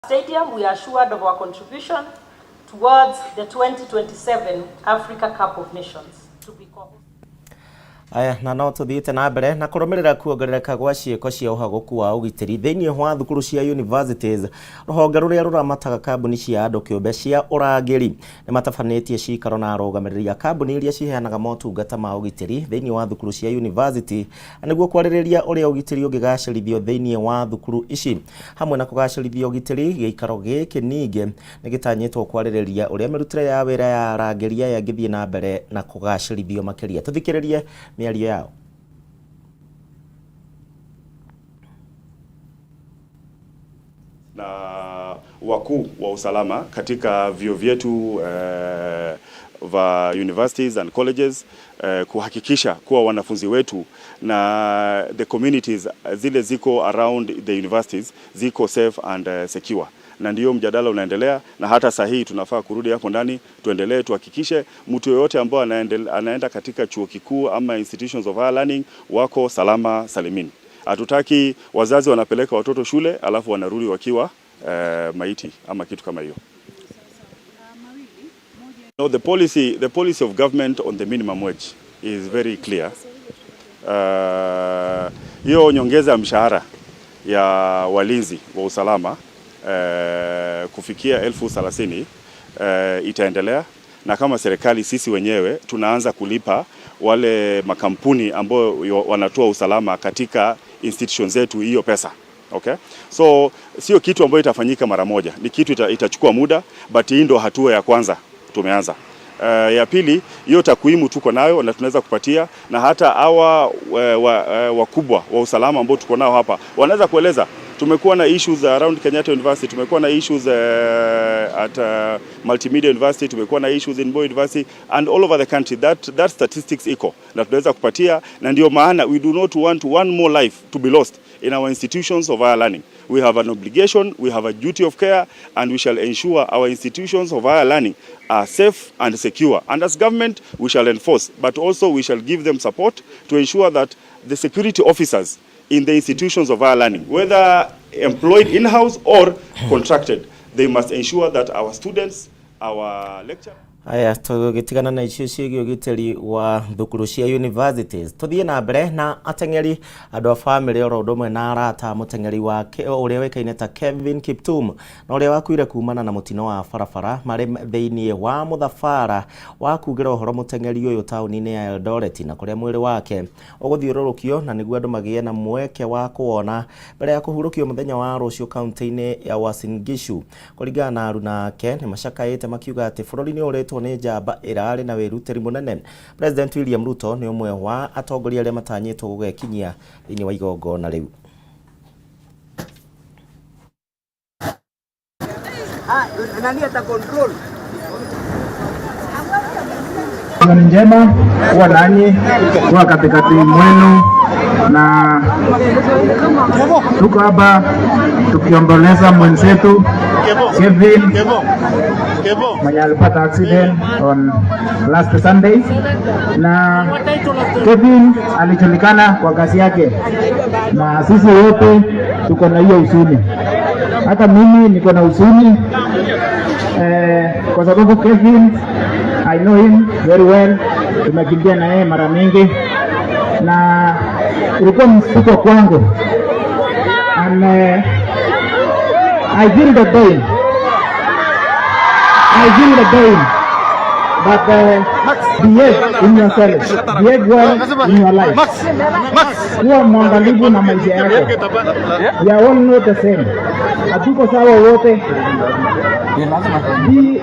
Stadium, we are assured of our contribution towards the 2027 Africa Cup of Nations to be co Aya, na no tuthiĩte na mbere na kũrũmĩrĩra kuongerereka gwa ciĩko cia ũhagũku wa ũgitĩri thĩinĩ wa thukuru cia universities. Rũhonge rũrĩa rũramataga kambuni cia andũ kĩũmbe cia ũrangĩri nĩ matabanĩtie cikaro na arũgamĩrĩri a kambuni iria ciheanaga motungata ma ũgitĩri thĩinĩ wa thukuru cia university nĩguo kwarĩrĩria ũrĩa ũgitĩri ũngĩgacĩrithio thĩinĩ wa thukuru ici. Hamwe na kũgacĩrithia ũgitĩri, gĩikaro gĩkĩ ningĩ nĩ gĩtanyĩtwo kwarĩrĩria ũrĩa mĩrutĩre ya wĩra ya arangĩri aya ĩngĩthiĩ na mbere na kũgacĩrithio makĩria. Tũthikĩrĩrie mĩario yao. Na wakuu wa usalama katika vyuo vyetu va universities and colleges kuhakikisha kuwa wanafunzi wetu na the communities zile ziko around the universities ziko safe and secure. Na ndiyo mjadala unaendelea, na hata saa hii tunafaa kurudi hapo ndani tuendelee, tuhakikishe mtu yoyote ambao anaenda katika chuo kikuu ama institutions of higher learning wako salama salimini. Hatutaki wazazi wanapeleka watoto shule alafu wanarudi wakiwa maiti ama kitu kama hiyo. No, the policy of government on the minimum wage is very clear. Hiyo nyongeza ya mshahara ya walinzi wa usalama kufikia 30,000 itaendelea, na kama serikali sisi wenyewe tunaanza kulipa wale makampuni ambayo wanatoa usalama katika institutions zetu hiyo pesa. Okay? So sio kitu ambayo itafanyika mara moja, ni kitu itachukua muda, but hii ndo hatua ya kwanza tumeanza. Ya pili, hiyo takwimu tuko nayo na tunaweza kupatia, na hata hawa wakubwa wa usalama ambao tuko nao hapa wanaweza kueleza. Tumekuwa na issues around Kenyatta University, tumekuwa na issues at Multimedia University, tumekuwa na issues in Moi University and all over the country. That statistics iko na tunaweza kupatia, na ndio maana we do not want one more life to be lost in our institutions of higher learning. We have an obligation, we have a duty of care, and we shall ensure our institutions of higher learning are safe and secure. And as government, we shall enforce, but also we shall give them support to ensure that the security officers in the institutions of higher learning, whether employed in-house or contracted, they must ensure that our students, our lecturers. Aya, tũgĩtigana na icio ciĩgiĩ ũgitĩri wa thukuru cia universities, tũthiĩ na mbere na ateng'eri, andũ a bamĩrĩ oro ũndũ ũmwe na arata mũteng'eri wa ũrĩa ũĩkaine ta Kevin Kiptum na ũrĩa wakuire kumana na mũtino wa barabara marĩ thĩinĩ wa mũthabara wa kugĩra ũhoro mũteng'eri ũyũ taũni-inĩ ya Eldoret, na kũrĩa mwĩrĩ wake ũgũthiũrũrũkio na nĩguo andũ magĩe na mweke wa kũwona mbere ya kũhurũkio mũthenya wa rũciũ kaunti-inĩ ya Uasin Gishu. Kũringana na aruna ake, nĩ macakaĩte makiuga atĩ bũrũri nĩ ũrĩtwo nĩ njamba ĩrarĩ na wĩrutĩri mũnene. President William Ruto nĩ ũmwe wa atongoria arĩa matanyĩtwo gũgekinyia thĩinĩ wa igongona rĩu. Nani ata control? Jioni njema kuwa nanyi, kuwa katikati mwenu, na tuko hapa tukiomboleza mwenzetu Kevin mwenye alipata accident on last Sunday, na Kevin alijulikana kwa kazi yake, na sisi wote tuko na hiyo huzuni. Hata mimi niko na huzuni kwa sababu Kevin, I know him very well, tumekimbia na yeye mara mingi na ilikuwa mshtuko kwangu and I feel the pain. I feel the pain. But behave in yourself. Behave well in your life. Kuwa mwangalifu na maisha yako. We are all not the same. Hatuko sawa wote. Be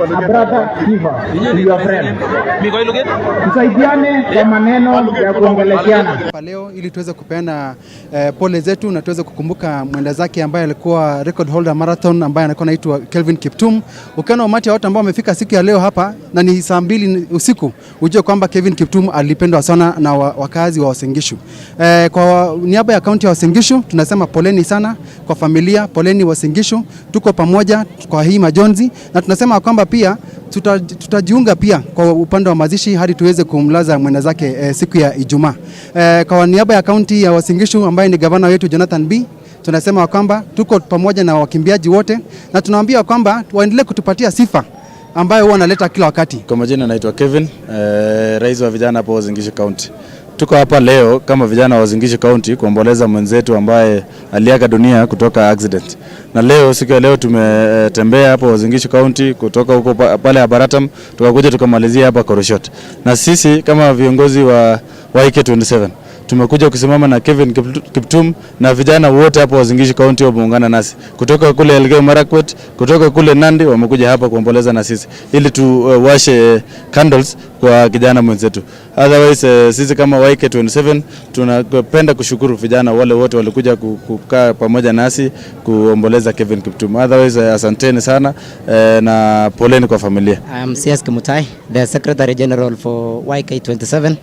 a brother keeper to your friend. Tusaidiane kwa maneno ya kuongelesheana. Hapa leo ili tuweze kupeana pole zetu na tuweze kukumbuka mwenda zake ambaye alikuwa record holder marathon ambaye alikuwa anaitwa Kelvin Kiptum. Ukiona umati wa watu ambao wamefika siku ya leo hapa na ni saa 2 usiku, ujue kwamba Kelvin Kiptum alipendwa sana na wakazi wa Uasin Gishu. Kwa niaba ya kaunti ya Uasin Gishu tunasema poleni sana kwa familia, poleni Uasin Gishu, tuko pamoja kwa hii majonzi na tunasema kwamba pia tutajiunga pia kwa upande wa mazishi hadi tuweze kumlaza mwenda zake siku ya Ijumaa. Kwa niaba ya kaunti ya Uasin Gishu ambaye ni gavana wetu Jonathan Bii Tunasema kwamba tuko pamoja na wakimbiaji wote na tunawaambia kwamba waendelee kutupatia sifa ambayo huwa wanaleta kila wakati. Kwa majina naitwa Kevin, rais wa vijana hapo Uasin Gishu County. Tuko hapa leo kama vijana wa Uasin Gishu County kuomboleza mwenzetu ambaye aliaga dunia kutoka accident. Na leo, siku ya leo, tumetembea hapo Uasin Gishu County kutoka huko pale Abaratam, tukakuja tukamalizia hapa Koroshot. Na sisi kama viongozi wa YK27 tumekuja kusimama na Kevin Kiptum na vijana wote hapo Uasin Gishu County wameungana nasi kutoka kule Elgeyo Marakwet, kutoka kule Nandi, wamekuja hapa kuomboleza na sisi ili tuwashe candles kwa kijana mwenzetu. Otherwise, sisi kama YK27 tunapenda kushukuru vijana wale wote walikuja kukaa pamoja nasi kuomboleza Kevin Kiptum. Otherwise, asanteni sana na poleni kwa familia. I'm CS Kimutai, the Secretary General for YK27.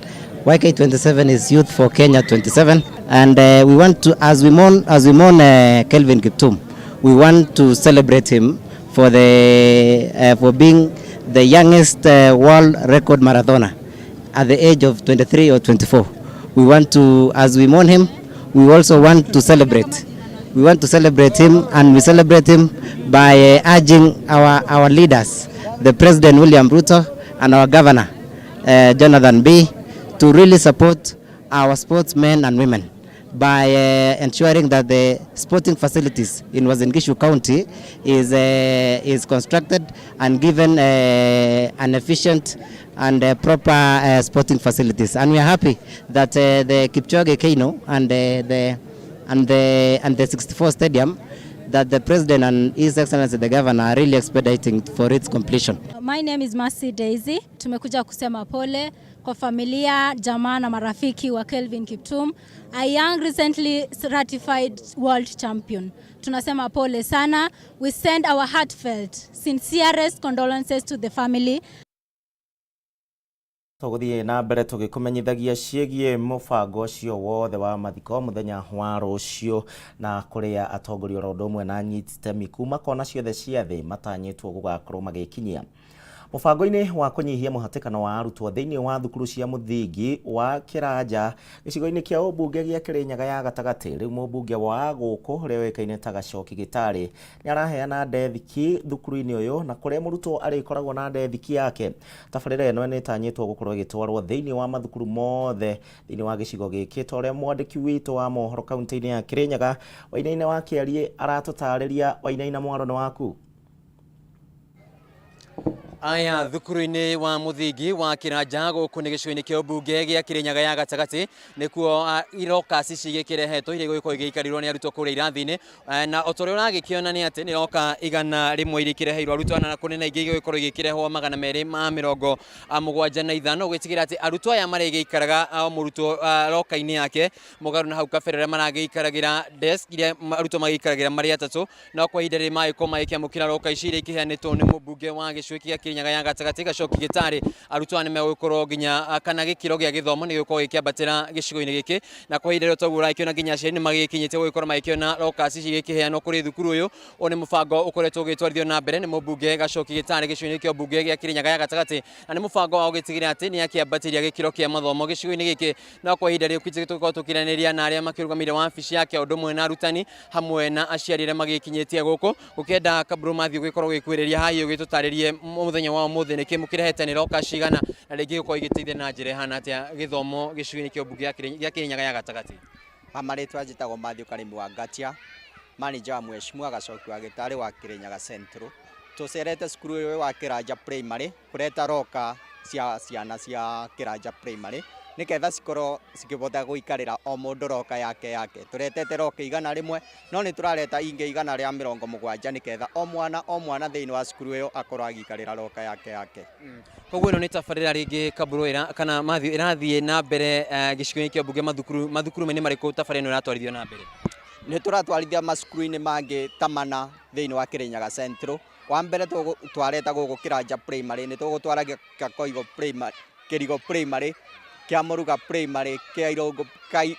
YK27 is Youth for Kenya 27, and we want to, as we mourn Kelvin Kiptum, we want to celebrate him for being the youngest world record marathoner at the age of 23 or 24. We want to, as we mourn him, we also want to celebrate. We want to celebrate him, and we celebrate him by urging our leaders, the President William Ruto and our Governor Jonathan Bii, to really support our sportsmen and women by ensuring that the sporting facilities in Uasin Gishu County is constructed and given an efficient and proper sporting facilities. And we are happy that the Kipchoge Keino and the 64 Stadium that the President and His Excellency the Governor are really expediting for its completion. My name is Mercy Daisy. Tumekuja kusema pole kwa familia, jamaa na marafiki wa Kelvin Kiptum, a young recently ratified world champion. Tunasema pole sana. We send our heartfelt, sincerest condolences to the family. Tũgũthiĩ na mbere tũgĩkũmenyithagia ciĩgiĩ mũbango ũcio wothe wa mathiko mũthenya wa rũciũ na kũrĩa atongoria oro ũndũ ũmwe na anyiti itemi kuma kona ciothe cia thĩ matanyĩtwo gũgakorwo magĩkinyia mũbango-inĩ wa kũnyihia mũhatĩkano wa arutwo thĩinĩ wa thukuru cia mũthingi wa Kĩranja gĩcigo-inĩ kĩa ũmbunge gĩa Kĩrĩnyaga ya gatagatĩ. Rĩu mũmbunge wa gũkũ ũrĩa ũĩkaine ta Gacoki Gĩtarĩ nĩ araheana ndethiki thukuru-inĩ ũyũ na kũrĩa mũrutwo arĩkoragwo na ndethiki yake. Tabarĩra ĩno nĩ ĩtanyĩtwo gũkorwo ĩgĩtwarwo thĩinĩ wa mathukuru mothe thĩinĩ wa gĩcigo gĩkĩ, ta ũrĩa mwandĩki witũ wa mohoro kaunti-inĩ ya Kĩrĩnyaga Wainaina wa Kĩariĩ aratũtarĩria. Wainaina, mwaro nĩ waku. Aya thukuru-inĩ wa mũthingi wa Kĩranja gũkũ nĩ gĩcigo-inĩ kĩa ũmbunge gĩa Kĩrĩnyaga ya gatagatĩ nĩkuo iroka ici igĩkĩrehetwo iria igũgĩkorwo igĩikarĩrwo nĩ arutwo kũrĩa irathi-inĩ. Na o ta ũrĩa ũragĩkĩona nĩ atĩ nĩ roka 100 iria ikĩreheirwo arutwo na kũrĩ na ingĩ igũgĩkorwo igĩkĩrehwo 275, gũgĩtigĩra atĩ arutwo aya marĩgĩikaraga o mũrutwo roka-inĩ yake, mũgarũ na hau kabere ũrĩa maragĩikaragĩra desk iria arutwo magĩikaragĩra marĩ atatũ. No kwa ihinda rĩrĩ magĩkorwo magĩkĩamũkĩra roka ici iria ikĩheanĩtwo nĩ mũmbunge wa gĩcigo gĩa Kĩrĩnyaga ya gatagatĩ Gacoki Gĩtarĩ, arutwo aya nĩ megũgĩkorwo nginya kana gĩkĩro gĩa gĩthomo nĩ gĩgũkorwo gĩkĩambatĩra gĩcigo-inĩ gĩkĩ. Na kwa ihinda rĩrĩ, toguo ũrakĩona, nginya aciari nĩ magĩkinyĩte gũgĩkorwo magĩkĩona roka ici igĩkĩheanwo kũrĩ thukuru ũyũ. Ũyũ nĩ mũbango ũkoretwo ũgĩtwarithio na mbere nĩ mũmbunge Gacoki Gĩtarĩ gĩcigo-inĩ kĩa mbunge gĩa Kĩrĩnyaga ya gatagatĩ, na nĩ mũbango wa gũgĩtigĩrĩra atĩ nĩ akĩambatĩria gĩkĩro kĩa mathomo gĩcigo-inĩ gĩkĩ. Na kwa ihinda rĩu tũgĩkorwo tũkĩranĩria na arĩa makĩrũgamĩrĩire wabici yake, o ũndũ ũmwe na arutani hamwe na aciari arĩa magĩkinyĩtie gũkũ gũkĩenda Kaburu Matthew gũgĩkorwo gĩkuhĩrĩria haha ũgĩtũtarĩrie mũthenya wa ũmũthĩ nĩkĩ mũkĩrehete, nĩ roka cigana, na rĩngĩ gũkorwo igĩteithia na njĩra ĩhana atĩa gĩthomo gĩcigo-inĩ kĩa mbunge gĩa Kĩrĩnyaga ya gatagatĩ. Marĩtwa njĩtagwo Matthew Karimi wa Ngatia, manager wa Mheshimiwa Gacoki wa Gĩtarĩ wa Kĩrĩnyaga Central. Tũcerete cukuru ũyũ wa Kĩranja Primary kũreta roka cia ciana cia Kĩranja Primary nĩgetha cikorwo cikĩhota gũikarĩra o mũndũ roka yake yake. Tũretete roka 100, no nĩ tũrareta ingĩ 170 nĩgetha o mwana o mwana thĩinĩ wa cukuru ĩyo akorwo agĩikarĩra roka yake yake. Koguo ĩno nĩ tabarĩra rĩngĩ Kaburu ĩra kana Matthew ĩrathiĩ na mbere gĩcigo-inĩ kĩa mbunge, mathukuru-inĩ marĩkũ tabarĩra ĩno ĩratwarithio na mbere? Nĩ tũratwarithia macukuru-inĩ mangĩ ta mana thĩinĩ wa Kĩrĩnyaga Central. Wa mbere twareta gũkũ Kĩranja Primary, nĩ tũgũtwara Gĩkakoigo Primary, Kĩrigo Primary, kĩa Mũruga Primary, kĩa Irũngũ, kĩa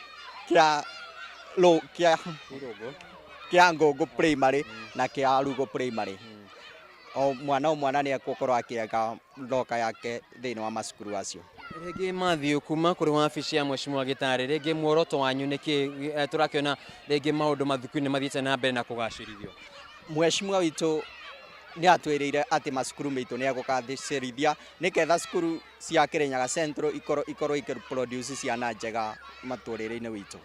kĩa Ngũngũ Primary na kĩa Rugo Primary. O mwana o mwana nĩ egũkorwo akĩiga locker yake thĩinĩ wa macukuru acio. Rĩngĩ Matthew, kuma kũrĩ wabici ya Mheshimiwa Gĩtarĩ, rĩngĩ muoroto wanyu nĩ kĩ? Tũrakĩona rĩngĩ maũndũ mathukuru-inĩ mathiĩte na mbere na kũgacĩrithio. Mheshimiwa witũ nĩ atwĩrĩire atĩ macukuru maitũ nĩ egũgacĩrithia nĩgetha cukuru cia Kirinyaga Central ikorwo ikĩ ciana njega matũrĩre-inĩ witũ.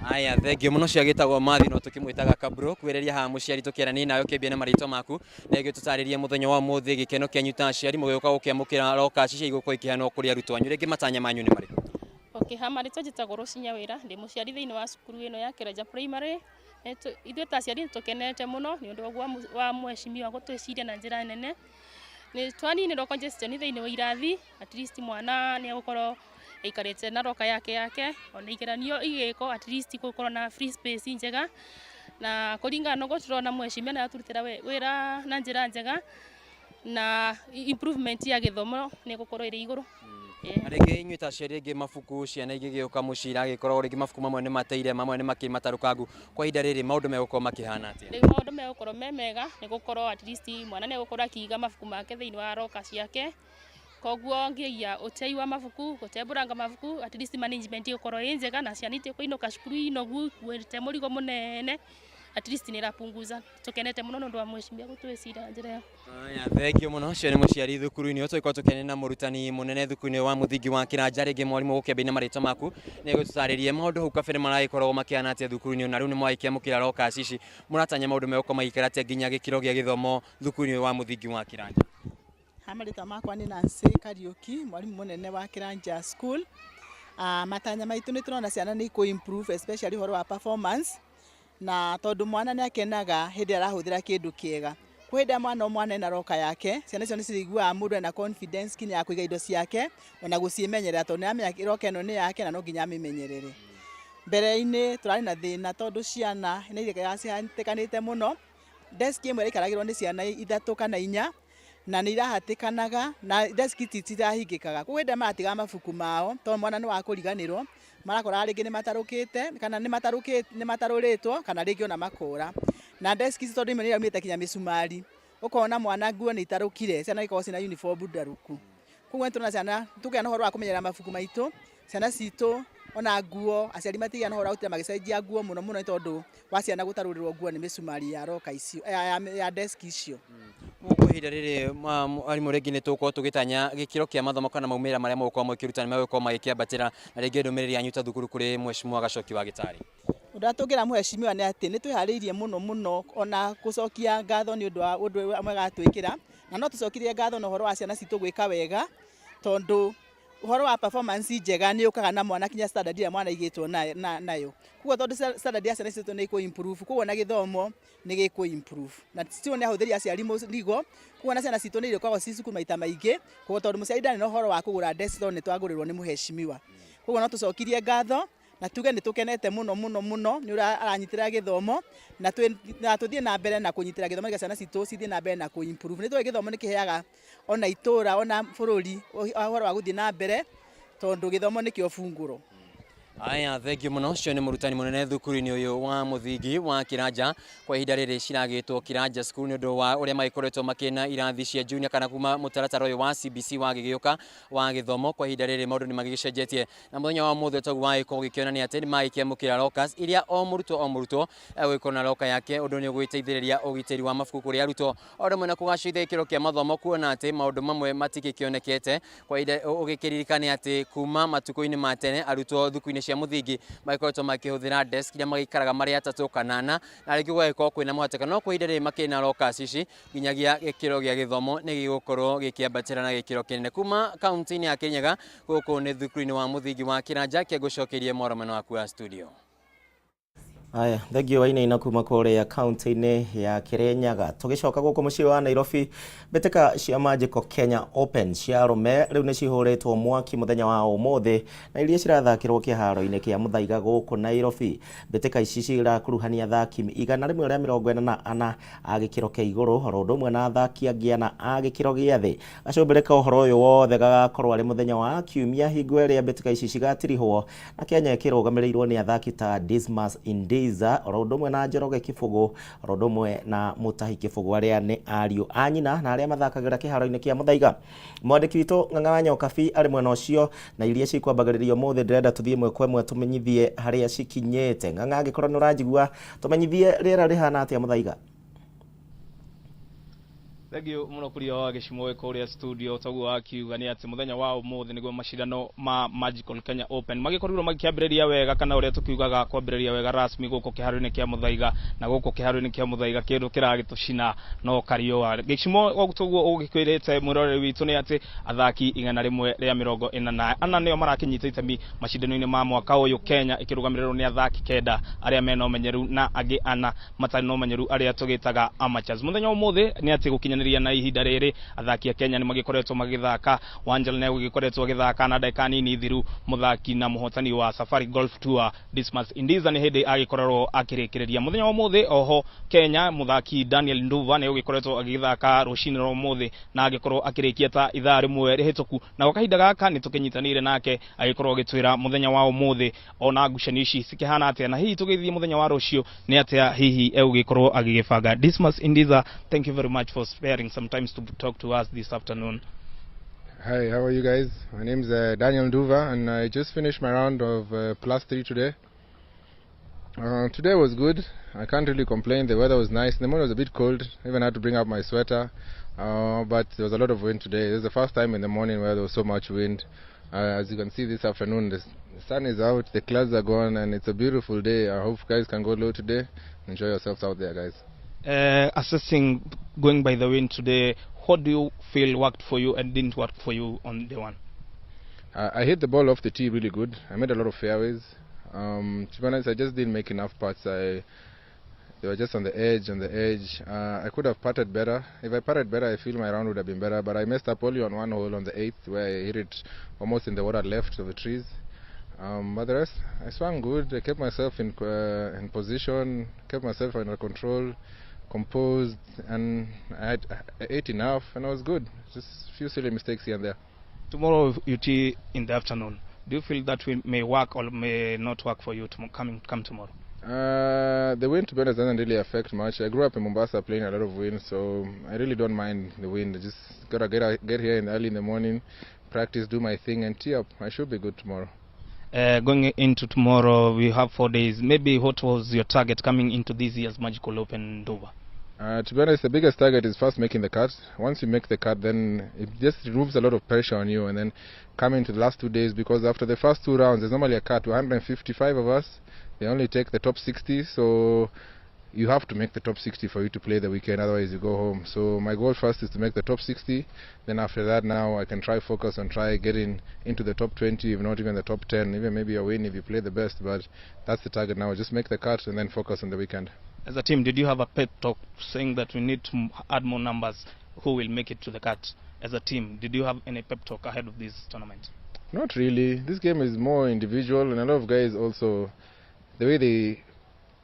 Aya, thengio mũno. Cio agĩtagwo Mathi, no tũkĩmwĩtaga Kabro kwĩrĩria haha mũciari tũkĩarania nawe ũkĩambia na marĩtwa maku na ĩngĩ tũtarĩrie mũthenya wa ũmũthĩ gĩkeno kĩanyu ta aciari mũgĩũka gũkĩamũkĩra locker ici igũkorwo ikĩheanwo kũrĩ arutwo anyu, rĩngĩ matanya manyu nĩ marĩkũ? Okay, ha marĩtwa njĩtagwo Rũcinya Wĩra, ndĩ mũciari thĩinĩ wa cukuru ĩno ya Kĩranja Primary. Ithuĩ ta aciari nĩ tũkenete mũno nĩ ũndũ wa mheshimiwa gũtwĩciria na njĩra nene. Nĩ twaninĩrwo congestion thĩinĩ wa irathi, at least mwana nĩ egũkorwo aikarĩte na locker yake ona igeranio igĩkwo, at least gũkorwo na free space njega, na kũringana na ũguo tũrona mheshimiwa nĩ aratũrutĩra wĩra na njĩra njega na improvement ya gĩthomo nĩ ĩgũkorwo ĩrĩ igũrũ. Na rĩngĩ inyuĩ ta aciari, rĩngĩ mabuku ciana igĩgĩũka mũciĩ iragĩkorwo rĩngĩ mabuku mamwe nĩ mateire, mamwe nĩ makĩ matarũkangu, kwa ihinda rĩrĩ maũndũ megũkorwo makĩhana atĩa? Rĩu maũndũ megũkorwo me mega, nĩ gũkorwo at least mwana nĩ egũkorwo akĩiga mabuku make thĩinĩ wa locker ciake, koguo nginya ũtei wa mabuku, gũtembũranga mabuku, at least management ĩgũkorwo ĩ njega na ciana itikũinũka cukuru inogu ikuĩte mũrigo mũnene, at least nĩ ĩrapunguza. Tũkenete mũno nĩ ũndũ wa mheshimiwa gũtwĩciria na njĩra ĩyo. Aya, thengio mũno. Ũcio nĩ mũciari thukuru-inĩ ũyũ. Tũgĩkorwo tũkĩaria na mũrutani mũnene thukuru-inĩ wa mũthingi wa Kĩranja, rĩngĩ mwarimũ, gũkĩambia na marĩtwa maku nĩ gũtũtarĩrie maũndũ hau kabere maragĩkoragwo makĩhana atĩa thukuru-inĩ ũyũ, na rĩu nĩ mwagĩkĩamũkĩra lockers ici, mũratanya maũndũ megũkorwo magĩikara atĩa nginya gĩkĩro gĩa gĩthomo thukuru-inĩ ũyũ wa mũthingi wa Kĩranja? Ha marĩtwa makwa nĩ Nancy Kariũki, mwarimũ mũnene wa Kĩranja School. Matanya maitũ nĩ tũrona ciana nĩ ikũ improve, especially ũhoro wa performance, na tondũ mwana nĩ akenaga hĩndĩ ĩrĩa arahũthĩra kĩndũ kĩega. Kwĩ hĩndĩ ĩrĩa mwana o mwana ena locker yake, ciana icio nĩ cirĩiguaga mũndũ ena confidence nginya ya kũiga indo ciake ona gũciĩmenyerera, tondũ nĩ aramenya locker ĩno nĩ yake na no nginya amĩmenyerere. Mbere-inĩ tũrarĩ na thĩna tondũ ciana nĩ irekaga cihatĩkanĩte mũno, desk ĩmwe ĩraikaragĩrwo nĩ ciana ithatũ kana inya, na nĩ irahatĩkanaga na desk citirahingĩkaga. Koguo hĩndĩ ĩrĩa maratiga mabuku mao, tondũ mwana nĩ wa kũriganĩrwo, marakoraga rĩngĩ nĩ matarũkĩte kana nĩ matarũrĩtwo kana rĩngĩ ona makora. Na desk ici tondũ imwe nĩ iraumĩte nginya mĩcumari, ũkona mwana nguo nĩ itarũkire, ciana ikoragwo ciĩna uniform ndarũku. Koguo nĩ tũrona ciana tũkĩgĩa na ũhoro wa kũmenyerera mabuku maitũ, ciana citũ ona nguo, aciari matigĩa na ũhoro wa gũtinda magĩcenjia nguo mũno mũno, nĩ tondũ wa ciana gũtarũrĩrwo nguo nĩ mĩcumari ya locker icio, ya desk icio. Kwa ihinda rĩrĩ, arimũ, rĩngĩ nĩ tũgũkorwo tũgĩtanya gĩkĩro kĩa mathomo kana maumĩrĩra marĩa mũgũkorwo mũkĩruta nĩ megũkorwo magĩkĩambatĩra, na rĩngĩ ndũmĩrĩri yanyu ta thukuru kũrĩ Mheshimiwa Gacoki wa Gĩtarĩ? Ũndũ ũrĩa tũngĩra mheshimiwa nĩ atĩ nĩ twĩharĩirie mũno mũno ona gũcokia ngatho nĩ ũndũ wa ũndũ ũyũ mwega atwĩkĩra, na no tũcokirie ngatho na ũhoro wa ciana citũ gwĩka wega, tondũ ũhoro wa performance njega nĩ ũkaga na mwana kinya standard ĩrĩa mwana aigĩtwo nayo. Koguo tondũ standard ya ciana citũ nĩ ikũ improve, koguo na gĩthomo nĩ gĩkũ improve, na tio nĩ ahũthĩri aciari mũrigo. Koguo na ciana citũ nĩ irĩkoragwo ci cukuru maita maingĩ, koguo tondũ mũciari ndarĩ na ũhoro wa kũgũra desk tondũ nĩ twagũrĩrwo nĩ mheshimiwa. Koguo no tũcokirie ngatho na tuge nĩ tũkenete mũno mũno mũno nĩ ũrĩa aranyitĩrĩra gĩthomo, na tũthiĩ na mbere na kũnyitĩrĩra gĩthomo nĩgetha ciana citũ cithiĩ na mbere na kũ improve. Nĩ tũĩ gĩthomo nĩ kĩheaga ona itũra ona bũrũri ũhoro wa gũthiĩ na mbere, tondũ gĩthomo nĩkĩo bungũro. Aya, thengio mũno. Ũcio nĩ mũrutani mũnene thukuru-inĩ ũyũ wa mũthingi wa Kĩranja, kwa ihinda rĩrĩ ciragĩtwo Kĩranja School nĩ ũndũ wa ũrĩa magĩkoretwo makĩna irathi cia junior kana kuma mũtaratara ũyũ wa CBC wagĩgĩũka wa gĩthomo. Kwa ihinda rĩrĩ maũndũ nĩ magĩgĩcenjetie, na mũthenya wa ũmũthĩ toguo wagĩkorwo ũgĩkĩonania atĩ nĩ magĩkĩamũkĩra lockers iria o mũrutwo o mũrutwo egũgĩkorwo na locker yake, ũndũ nĩ ũgũgĩteithĩrĩria ũgitĩri wa mabuku kũrĩ arutwo, o ũndũ ũmwe na kũgacĩrithia gĩkĩro kĩa mathomo, kuona atĩ maũndũ mamwe matigĩkĩonekete kwa ihinda. Ũgĩkĩririkane atĩ kuma matukũ-inĩ ma tene arutwo thukuru-inĩ cia mũthingi magĩkoretwo makĩhũthĩra desk iria magĩikaraga marĩ atatũ kana ana, na rĩngĩ gũgagĩkorwo kwĩna mũhatĩkano, no kwa ihinda rĩrĩ makĩrĩ na lockers ici, nginyagia gĩkĩro gĩa gĩthomo nĩ gĩgũkorwo gĩkĩambatĩra na gĩkĩro kĩnene. Kuma kaunti-inĩ ya Kirinyaga, gũkũ nĩ thukuru-inĩ wa mũthingi wa Kĩranja, kĩngũcokerie mwaro mwena waku wa studio. Aya, thengio Wainaina kuma kũrĩa kaunti-inĩ ya Kirinyaga. Tũgĩcoka gũkũ mũciĩ wa Nairobi, mbĩtĩka cia Manjĩko Kenya Open cia arũme rĩu nĩ cihũrĩtwo mwaki mũthenya wa ũmũthĩ, na iria cirathakĩrwo kĩharo-inĩ kĩa Mũthaiga gũkũ Nairobi. Mbĩtĩka ici cirakuruhania athaki 144 a gĩkĩro kĩa igũrũ oro ũndũ ũmwe na athaki angĩ ana a gĩkĩro gĩa thĩ. Gacũmbĩrĩ ka ũhoro ũyũ wothe gagakorwo arĩ mũthenya wa Kiumia, hingo ĩrĩa mbĩtĩka ici cigatirihwo, na Kenya ĩkĩrũgamĩrĩirwo nĩ athaki ta Dismas Indi. Kaizer oro ũndũ ũmwe na Njoroge Kĩbũgũ oro ũndũ ũmwe na Mũtahi Kĩbũgũ arĩa nĩ ariũ a nyina na arĩa mathakagĩra kĩharo-inĩ kĩa Mũthaiga. Mwandĩki witũ Ng'ang'a wa Nyokabi arĩ mwena ũcio na iria cikwambagĩrĩria ũmũthĩ ndĩrenda tũthiĩ ĩmwe kwa ĩmwe tũmenyithie harĩa cikinyĩte. Ng'ang'a, angĩkorwo nĩ ũranjigua, tũmenyithie rĩera rĩhana atĩa Mũthaiga. Thengiũ mũno kũria wa gĩcimo kũrĩa studio. Toguo wakiuga nĩ atĩ mũthenya wa ũmũthĩ nĩguo macindano ma Magical Kenya Open magĩkorirwo magĩkĩambĩrĩria wega, kana ũrĩa tũkiugaga kwambĩrĩria wega rasmi gũkũ kĩharo-inĩ kĩa Mũthaiga. Na gũkũ kĩharo-inĩ kĩa Mũthaiga kĩndũ kĩragĩtũcina no kariũa gĩcimo. Toguo ũgĩkwĩrĩte mwĩroreri witũ nĩ atĩ athaki 144 nĩo marakĩnyita itemi macindano-inĩ ma mwaka ũyũ, Kenya ĩkĩrũgamĩrĩrwo nĩ athaki 9 arĩa mena ũmenyeru na angĩ 4 matarĩ na ũmenyeru, arĩa tũgĩtaga amateurs. Mũthenya wa ũmũthĩ nĩ atĩ gũkinyanĩria na ihinda rĩrĩ athaki a Kenya nĩ magĩkoretwo magĩthaka. Wanjala nĩ agĩkoretwo agĩthaka na ndagĩka nini thiru mũthaki na mũhotani wa Safari Golf Tour Dismas Indiza nĩ hĩndĩ agĩkorerwo akĩrĩkĩrĩria mũthenya wa ũmũthĩ. Oho Kenya mũthaki Daniel Nduva nĩ ũgĩkoretwo agĩthaka rũcinĩ rwa ũmũthĩ na agĩkorwo akĩrĩkia ta ithaa rĩmwe rĩhĩtũku, na gwa kahinda gaka nĩ tũkĩnyitanĩire nake agĩkorwo agĩtwĩra mũthenya wa ũmũthĩ ona ngucanio ici cikĩhana atĩa, na hihi tũgĩthiĩ mũthenya wa rũciũ nĩ atĩa hihi egũgĩkorwo agĩgĩbanga. Dismas Indiza, thank you very much for sparing some time to talk to us this afternoon. Hi, how are you guys? My name's Daniel Nduva, and I just finished my round of +3 today. Today was good. I can't really complain. The weather was nice. The morning was a bit cold. I even had to bring up my sweater. But there was a lot of wind today. It was the first time in the morning where there was so much wind. As you can see this afternoon, the sun is out, the clouds are gone, and it's a beautiful day. I hope you guys can go low today. Enjoy yourselves out there, guys. Assessing going by the wind today, what do you feel worked for you and didn't work for you on day one? I hit the ball off the tee really good. I made a lot of fairways. To be honest, I just didn't make enough putts. They were just on the edge, on the edge. I could have putted better. If I putted better, I feel my round would have been better. But I messed up only on one hole on the eighth, where I hit it almost in the water left of the trees. But the rest, I swung good. I kept myself in position, kept myself under control, composed, and I ate enough, and I was good. Just a few silly mistakes here and there. Tomorrow you tee in the afternoon. Do you feel that will may work or may not work for you to come tomorrow? The wind, to be honest, doesn't really affect much. I grew up in Mombasa playing a lot of wind, so I really don't mind the wind. I just gotta get here early in the morning, practice, do my thing, and tee up. I should be good tomorrow. Going into tomorrow, we have 4 days. Maybe what was your target coming into this year's Magical Open Dover? To be honest, the biggest target is first making the cut. Once you make the cut, then it just removes a lot of pressure on you. And then coming to the last 2 days, because after the first two rounds, there's normally a cut. 155 of us. They only take the top 60, so you have to make the top 60 for you to play the weekend. Otherwise, you go home. So my goal first is to make the top 60. Then after that, now I can try focus on try getting into the top 20, if not even the top 10, even maybe a win if you play the best. But that's the target now. Just make the cut and then focus on the weekend. As a team, did you have a pep talk saying that we need to add more numbers who will make it to the cut? As a team, did you have any pep talk ahead of this tournament? Not really. This game is more individual, and a lot of guys also, the way they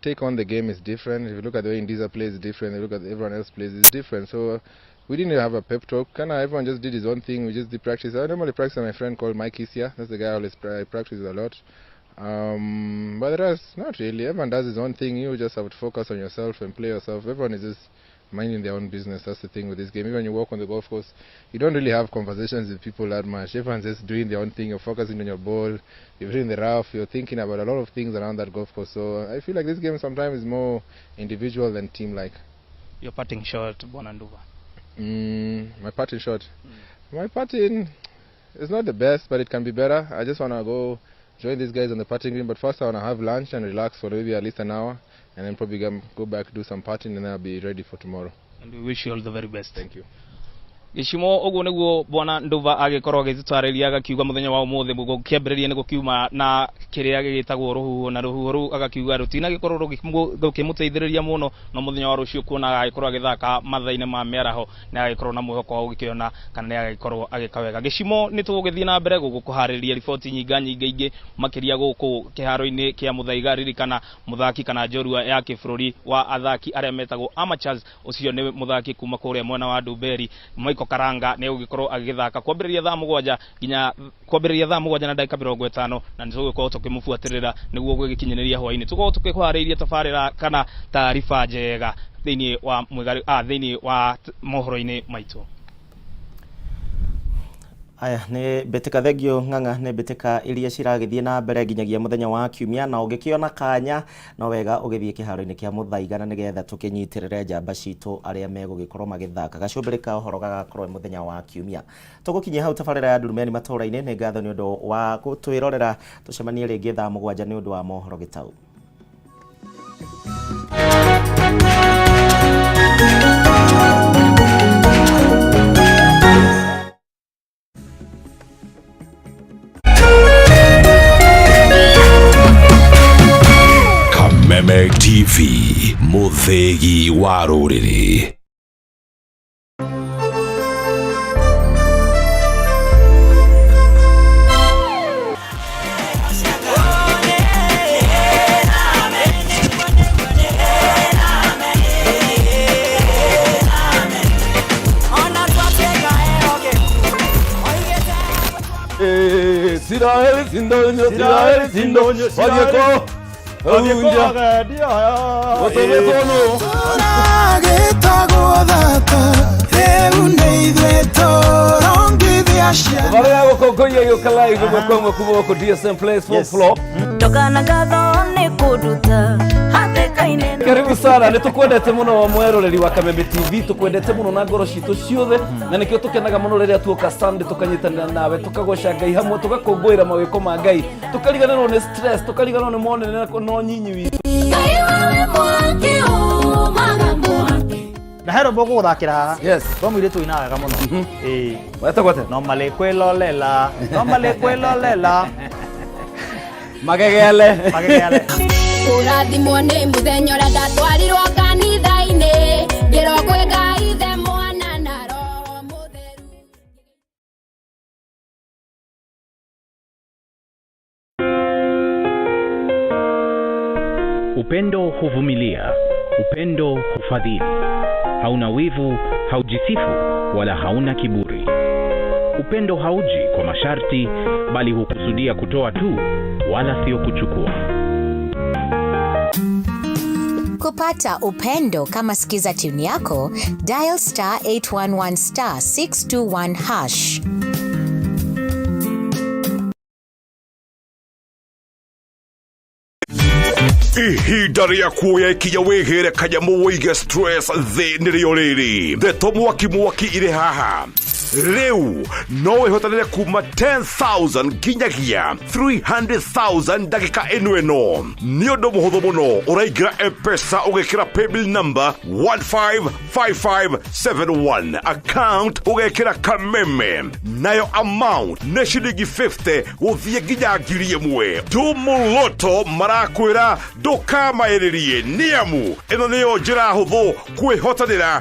take on the game is different. If you look at the way Indiza plays, is different. If you look at everyone else plays, is different. So we didn't have a pep talk. Kind of everyone just did his own thing. We just did practice. I normally practice with my friend called Mike Isia. That's the guy I always practice with a lot. But the rest, not really. Everyone does his own thing. You just have to focus on yourself and play yourself. Everyone is just minding their own business. That's the thing with this game. Even when you walk on the golf course, you don't really have conversations with people that much. Everyone's just doing their own thing. You're focusing on your ball. You're in the rough. You're thinking about a lot of things around that golf course. So I feel like this game sometimes is more individual than team-like. Your parting shot, Bwana Nduva. My parting shot. My putting is not the best, but it can be better. I just want to go join these guys on the putting green, but first I want to have lunch and relax for maybe at least an hour, and then probably go back, do some putting, and then I'll be ready for tomorrow. And we wish you all the very best. Thank you. Gĩcimo ũguo nĩguo bwana Nduva agĩkorwo agĩtũtarĩria, agakiuga mũthenya wa ũmũthĩ gũkĩambĩrĩria nĩ gũkiuma na kĩrĩa gĩgĩtagwo rũhuho, na rũhuho rũu agakiuga rũtinagĩkorwo rũkĩmũteithĩrĩria mũno, no mũthenya wa rũciũ kuona agagĩkorwo agĩthaka mathaa-inĩ ma mĩaraho nĩ agagĩkorwo na mwĩhoko wa gũgĩkĩona kana nĩ agagĩkorwo agĩka wega. Gĩcimo nĩ tũgũgĩthiĩ na mbere gũkũharĩrĩria riboti nyinga nyingĩ ingĩ makĩria gũkũ kĩharo-inĩ kĩa Mũthaiga. Ririkana mũthaki kana njorua ya kĩbũrũri wa athaki arĩa metagwo amateurs, ũcio nĩ mũthaki kuma kũrĩa mwena wa Ndumberi Michael. Michael Karanga nĩ egũgĩkorwo agĩgĩthaka kwambĩrĩria thaa 7 nginya kwambĩrĩria thaa 7 na ndagĩka 50, na nĩ tũgũgĩkorwo tũkĩmũbuatĩrĩra nĩguo gwĩgĩkinyanĩria hwaĩ-inĩ. Tũkorwo tũkĩharĩirie tabarĩra kana taariba njega thĩinĩ wa thĩinĩ wa mohoro-inĩ maitũ. Aya nĩ mbĩtĩka thengio ng'ang'a, nĩ mbĩtĩka iria ciragĩthiĩ na mbere nginyagia mũthenya wa kiumia, na ũngĩkĩona kanya no wega ũgĩthiĩ kĩharo-inĩ kĩa Mũthaiga nĩgetha tũkĩnyitĩrĩre njamba citũ arĩa megũgĩkorwo magĩthaka. Gacũmbĩrĩ ka ũhoro gagakorwo mũthenya wa kiumia. Tũgũkinyia hau tabarĩra ya Ndurumeni matũũra-inĩ. Nĩ ngatho nĩ ũndũ wa gũtwĩrorera, tũcemanie rĩngĩ thaa 7 nĩ ũndũ wa mohoro gĩtau. Kameme TV, mũthĩgi wa rũrĩrĩ. Siraeli sindonyo, Siraeli sindonyo, Wajeko, Unja, Barĩa gũkũngũiya gĩũka live ĩmwe kwa ĩmwe kuma gũkũ DSM Place fourth floor. Ndũkana ngatho nĩ kũnduta hatĩka-inĩ. Karibu sana, nĩ tũkwendete mũno mweroreri wa Kameme TV, tũkwendete mũno na ngoro citũ ciothe, na nĩkĩo tũkenaga mũno rĩrĩa tuoka Sunday tũkanyitanĩra nawe, tũkagoca Ngai hamwe, tũgakũngũĩra mawĩko ma Ngai, tũkariganĩrwo nĩ stress, tũkariganĩrwo nĩ monene na ũnyinyi witũ. Ngai wewe mwaki umaga mwaki. Na hero boko guthakira haha. Yes. Kwa mũirĩtu ũinaga wega mũno. Ĩĩ. Wetagwo atĩa? No malikwĩlolela, no malikwĩlolela. Magegele. Magegele. Kũrathimwo nĩ mũthenya ũrĩa ndatwarirwo kanitha-inĩ, ngĩrwo kwĩ Ngai Ithe, Mwana na Roho Mũtheru. Upendo huvumilia, upendo hufadhili, hauna wivu, haujisifu wala hauna kiburi. Upendo hauji kwa masharti, bali hukusudia kutoa tu, wala sio kuchukua. Kupata upendo kama Skiza tune yako, dial star 811 star 621 hash. Ihinda rĩa kuoya ikinya wĩgĩre kanyamũ wĩige stress thĩ nĩrĩo rĩrĩ. Ndeto mwaki mwaki irĩ haha. Rĩu no wĩhotanĩre kuma 10,000 nginyagia 300,000 ndagĩka ĩno ĩno. Nĩ ũndũ mũhũthũ mũno, ũraingĩra M-Pesa ũgekĩra paybill number 155571, account ũgekĩra Kameme, nayo amount nĩ ciringi 50 gũthiĩ nginya 1,000. Tumũloto marakwĩra ndũkamaĩrĩrie, nĩamu ĩno nĩyo njĩra hũthũ kwĩhotanĩra.